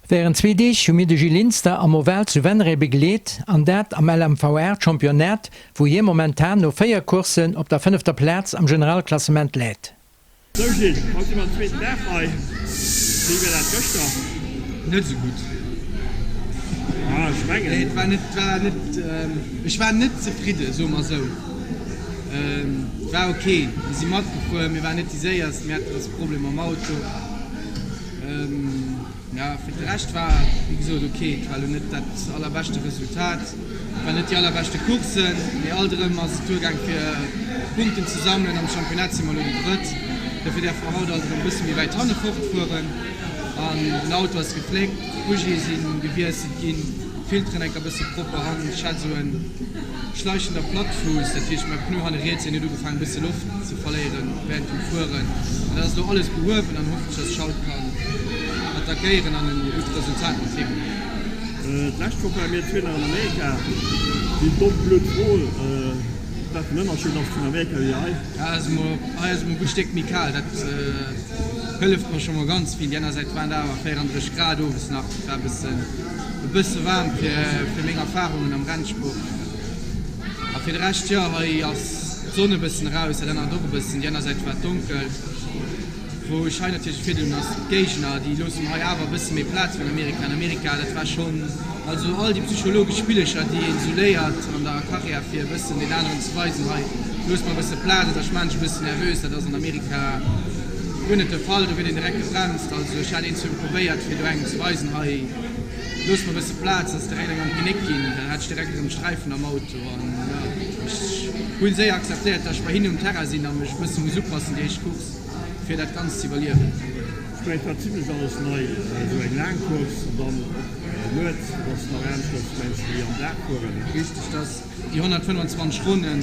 Wärend zwee Deeg hu mir de Gil Linster am Oval zu Wenneré begleet, an dat am LMVR Championnat, wou hie momentan no 4 Courssen op der fënnefter Plaz am Generalklassement läit. Sou Gilles, haut si mer den zweeten Dag hei. Wéi war dat gëschter? Net esou gutt. Ah, ech mengen. Nee, et war net, et war net, ech war net zefridde, soe mer esou. Et war ok, mir si matgefuer, mir waren net déi séierst, mir haten e bësse Problemer mam Auto. Jo, fir de Rescht war wéi gesot ok. Et war elo net dat allerbeschte Resultat, et war net déi allerbeschte Course, mee alt erëm ass et duergaang fir Punkten ze sammelen. Am Championnat si mer elo déi Drëtt, dofir däerfe mer haut alt erëm e bësse méi wäit hanne fortfueren. An den Auto ass gefléckt, d'Bougië si gewiesselt ginn, d'Filteren enker bësse propper han. Ech hat esou e schleichender Plattfuuss, dat heescht mäi Pneu hanne riets, deen huet ugefaangen e bësse Loft ze verléieren während dem Fueren. An dat ass elo alles behuewen an hoffen ech, dass ech haut kann attackéieren an e gutt Resultat mat heem huelen. D'lescht Woch ware mir zwee nach an Amerika. Déi domm blöd Fro, wat den Ënnerscheed ass vun Amerika wéi hei? Hei ass emol hei ass emol e gutt Stéck méi kal, dat hëlleft mer scho mol ganz vill. Déi aner Säit waren et awer 34 Grad owes nach, dat war e bëssen e bësse waarm fir fir meng Erfarungen am Rennsport. A fir de Rescht, jo, hei ass d'Sonn e bëssen eraus, dat ännert och e bëssen. Déi aner Säit war et donkel. Wou ech hei natierlech e Virdeel hunn, ass d'Géigner, déi loosse mer hei awer e bësse méi Plaz wéi an Amerika. An Amerika, dat war schonn, also all déi psychologesch Spillecher, déi een esou léiert an der Karriär, fir e bëssen den aneren ze weisen, hei looss mer e bësse Plaz oder ech maachen dech e bëssen nervös, dat ass an Amerika guer net de Fall. Do gëtt een direkt gebremst. Also ech hat een, zwee mol probéiert, fir do engem ze weisen, hei looss mer e bësse Plaz, ass direkt eng an d'Genéck ginn, dann hat ech direkt erëm Sträifen am Auto. An jo, ech hunn séier akzeptéiert, datt ech bei hinnen um Terrain sinn a mech e bësse muss upassen déi éischt Course. fir dat Ganzt ze iwwerliewen. Ech mengen et war zimlech alles nei, esou eng laang Course an dann och nuets, dat ass nach aneschters mengs wéi am Dag fueren. Richteg, dass déi 125 Ronnen,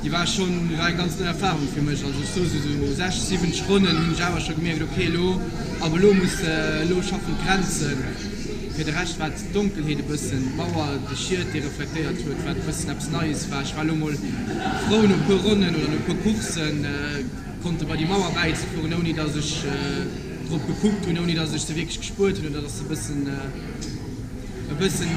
déi war schonn, war eng ganz nei Erfahrung fir mech. Also ech soe sou no 60, 70 Ronnen hunn ech awer scho gemierkt, ok elo, ab elo muss de, elo schaffen d'Grenzen. Fir de Rescht war d'Donkelheet e bëssen, d'Mauer, de Schiet dee reflektéiert huet, wat e bëssen eppes Neies war. Ech war elo mol frou no e puer Ronnen oder no e puer Courssen, konnte bei déi Mauer bäizefueren, ouni datt ech drop gekuckt hunn, ouni datt ech se wierklech gespuert hunn oder datt se e bëssen, e bëssen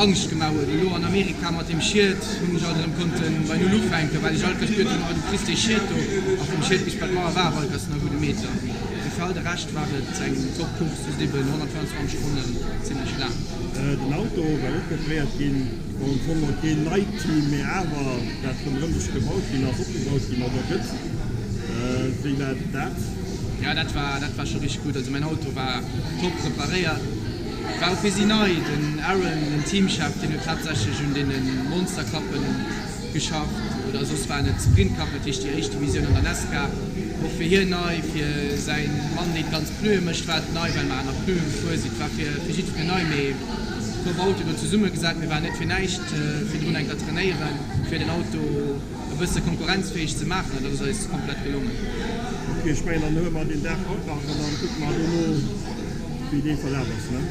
Angscht gemaach huet. Elo an Amerika mat deem Schiet hunn ech alt erëm konnte bei Null ufänken, well ech alt gespuert hunn, oh du kriss dee Schiet do a vum Schiet bis bei d'Mauer war awer alt nach e gudde Meter. Mee fir all de Rescht war et eng top Course, just eben 125 Ronnen, zimlech laang. Den Auto war och preparéiert ginn. Bon, am Fong och keen neit Team, mee awer dat ronderëm sech gebaut ginn ass, opgebaut ginn ass a gëtt. Wéi war dat? Jo, dat war, dat war scho richteg gutt. Also mäin Auto war top preparéiert, war och fir si nei. Den Aaron, den Teamchef, deen huet haaptsächlech un deene Monstercuppen geschafft oder soss waren et Sprint Cup, dat heescht déi éischt Divisioun an der Nascar. Och fir hien nei, fir säi Mann, deen d'ganz Pneue mécht, war et nei, well mer aner Pneue gefuer sinn. Et war fir fir jiddwereen nei, mee top Auto do zesummegesat. Mir waren net fir näischt virdrun eng Kéier trainéieren, fir den Auto e bësse konkurrenzfäeg ze maachen an dat ass eis komplett gelongen. Ok, ech mengen dann huele mer deen Dag haut nach an dann kucke mer dono wéi dee verlaf ass, ne?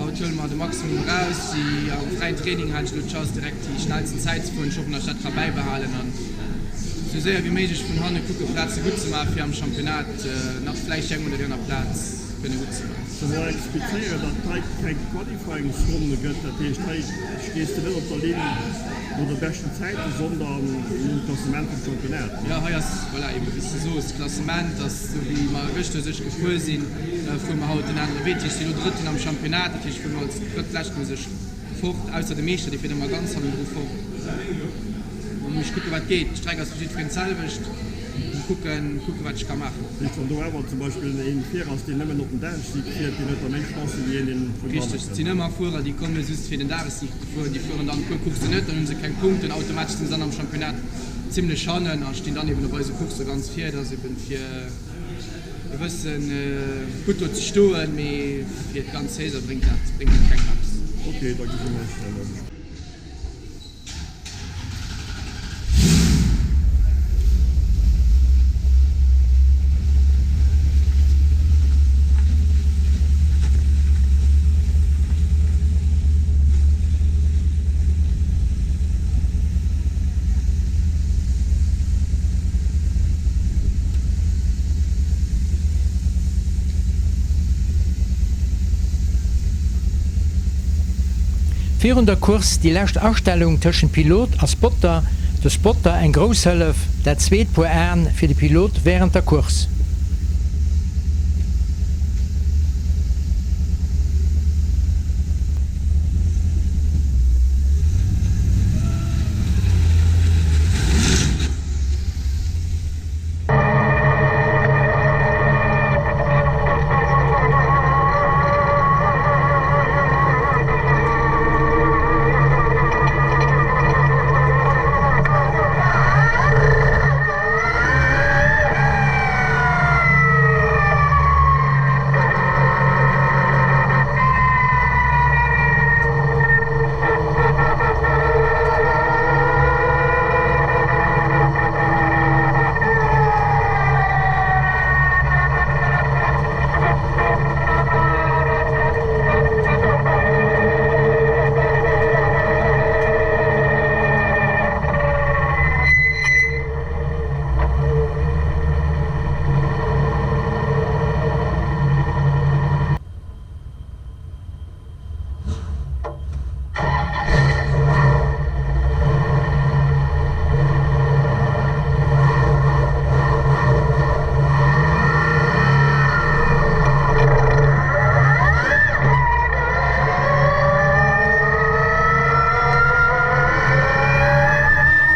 Haut huele mer de Maximum eraus. Déi am fräien Training hat ech elo d'Chance direkt déi schnellsten Zäit ze fueren. Ech hoffen, datt ech dat ka bäibehalen an esou séier wéi méiglech vun hanne kucke Plaze gutt ze maachen, fir am Championnat nach vläicht déi eng oder déi aner Plaz kënne gutt ze maachen. Soll mer explizéieren, datt et hei keng Qualifyingsronne gëtt? Dat heescht, hei stees de net op der Linn no de beschten Zäiten, sondern nom Klassement vum Championnat. Jo, hei ass, voilà, eben wéi s de soos, d'Klassement ass esou wéi mer gëschter u sech gefuer sinn, fuere mer haut en anere Wee. Dat heescht, si elo Drëtten am Championnat, dat heescht, fuere mer als Drëttleschten u sech fort, ausser de Meeschter, dee fiert ëmmer ganz hannendru fort. Lo muss ech kucken, wat geet. D'Streck ass fir jiddwereen d'selwecht. Kucken, kucken wat ech ka maachen. Just wann do awer zum Beispill een vir ass, deen nëmmen op den Dagessig fiert, deen huet da méi Chancen wéi een, deen vun hanne Richteg, et sinn ëmmer Fuerer, déi komme just fir den Dagessig ze fueren. Déi fueren dann e puer Courssen net, dann hu se keng Punkten, automatesch sinn se dann am Championnat zimlech hannen a stinn dann eben op eise Coursse ganz vir. Dat ass eben fir e bëssen gutt do ze stoen, mee fir d'ganz Saison bréngt dat bréngt dat kengem eppes. Ok, da gesi mer eis dann. Virun der Course déi lescht Astellung tëschent Pilot a Spotter, de Spotter eng grouss Hëllef, dat zweet Puer Aen fir de Pilot wärend der Course.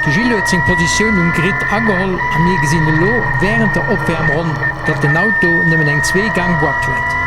De Gilles huet seng Positioun um Grid ageholl a mir gesinn elo wärend der Opwäermronn, datt den Auto nëmmen eng Zweegang-Boîte huet.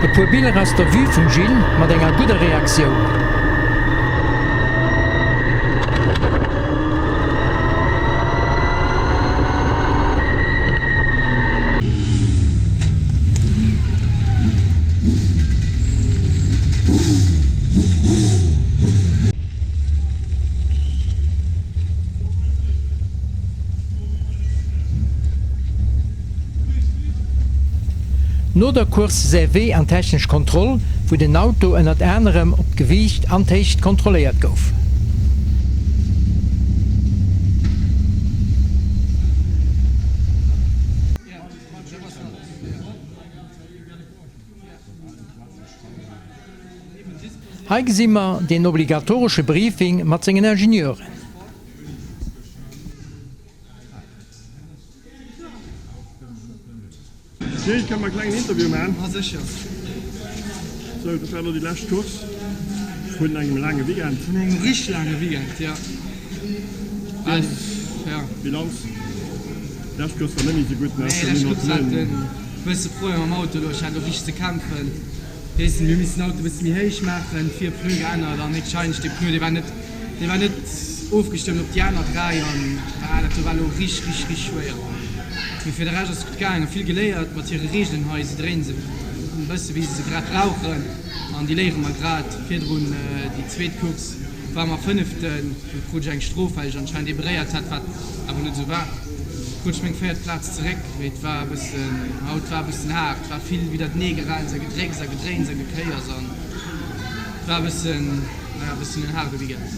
E puer Biller aus der Vue vum Gilles mat enger gudder Reaktioun. No der Course säi Wee an d'technesch Kontroll, wou den Auto ënnert anerem op d'Gewiicht an d'Héicht kontrolléiert gouf. Hei gesi mer deen obligatoresche Briefing mat sengen Ingenieuren. Gilles, kënne mer e klengen Interview man? Ma sécher. Sou, dat war elo déi lescht Course vun engem laange Weekend. Vun engem richteg laange Weekend, jo. Ja. Bilanz? Lescht Course war net méi sou gutt, ne? Nee, lescht Course hat e bësse Problemer mam Auto elo. Ech hat elo richteg ze kämpfen. Heessen, mir hu missen den Auto e bësse méi héich maachen, vir Pneu geännert an héchstwahrscheinlech dee Pneu, dee war net, dee war net ofgestëmmt op déi aner 3 an ah, dat do war elo richteg, richteg, richteg schwéier. Mee fir de Rescht ass et gutt gaangen, vill geléiert mat hire Reegelen hei. Si dréinen se e bësse wéi se se grad brauchen an déi léiere mer grad. Virdrun déi zweet Course ware mer Fënneften, do krut ech eng Strof well ech anscheinend ee beréiert hat, wat awer net esou war. Krut ech meng véiert Plaz zeréck, mee et war e bëssen, haut war e bëssen haart, et war vill widdertenee gerenns a Gedrécks a Gedréins a Gekéiers an. Et war e bëssen, naja, e bëssen en haarde Weekend.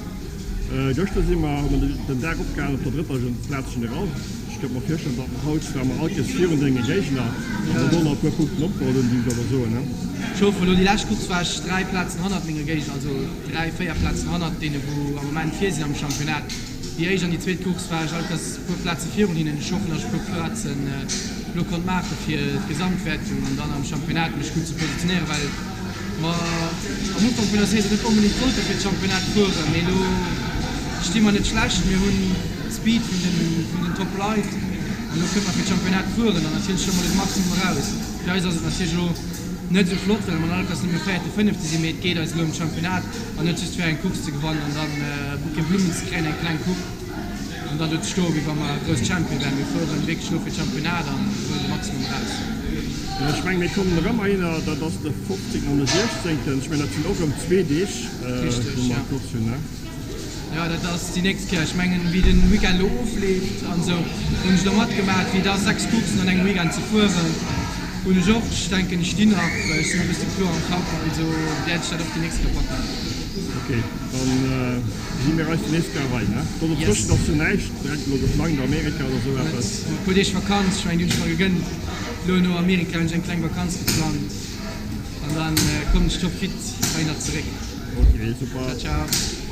Gëschter si mer, hu mer den Dag opgehalen op der drëtter Plaz General. Ech kënnt mer virstellen, datt mer haut, well mer alt nees virun denge Géigner, datt mer do nach e puer Punkten opgeholl hunn, géif ech awer soen, ne? Ech hoffen. Elo déi lescht Course war ech 3 Plazen hannert menge Géigner, also 3, 4 Plazen hannert deene wou am Moment vir sinn am Championnat. Déi éischt an déi zweet Course war ech alt ganz e puer Plaze virun hinnen. Ech hoffen, datt ech e puer Plazen elo konnt maache fir d'Gesamtwäertung an dann am Championnat mech gutt ze positionéieren, well Ma am Ufank vun der Saison net onbedéngt wollte fir d'Championnat fueren, mee elo sti mer net schlecht. Mir hunn Speed vun den vun den Top Leit an elo kënne mer fir d'Championnat fueren an natierlech elo mol de Maximum eraus. Fir eis ass et natierlech elo net esou flott, well mer an all Klass nëmme Véierte, Fënnefte sinn, mee et geet eis elo ëm d'Championnat an net just fir eng Course ze gewannen an dann e Bouquet Blummen ze kréien, eng kleng Coupe. An dann do ze stoen, wéi wa mer grouss Champion wären. Mir fueren wierklech elo fir d'Championnat an huelen de Maximum eraus. Ech mengen, mir kommen erëm heihinner, dat ass de 15. an de 16. Ech mengen, dat sinn och erëm zwee Deeg, wou mer Course hunn, ne? Jo, dat ass déi nächst Kéier. Ech mengen, wéi de Weekend elo ofleeft an esou, hunn ech elo matgemaach, wéi et ass, 6 Courssen an engem Weekend ze fueren. Hunn ech och. Ech denken, ech stinn nach, ech sinn e bësse kloer am Kapp, also wäert ech dat och déi nächst Kéier packen. Ok, dann. Gesi mir eis déi nächst Kéier hei, ne? Do dozwëschen ass jo näischt direkt elo geplangt, Amerika oder sou eppes? E puer Deeg Vakanz, ech mengen déi hunn ech mer gegënnt. Elo no Amerika hunn ech eng kleng Vakanz geplangt an dann kommen ech topfit hei nach zeréck. Ok, super. Ciao ciao.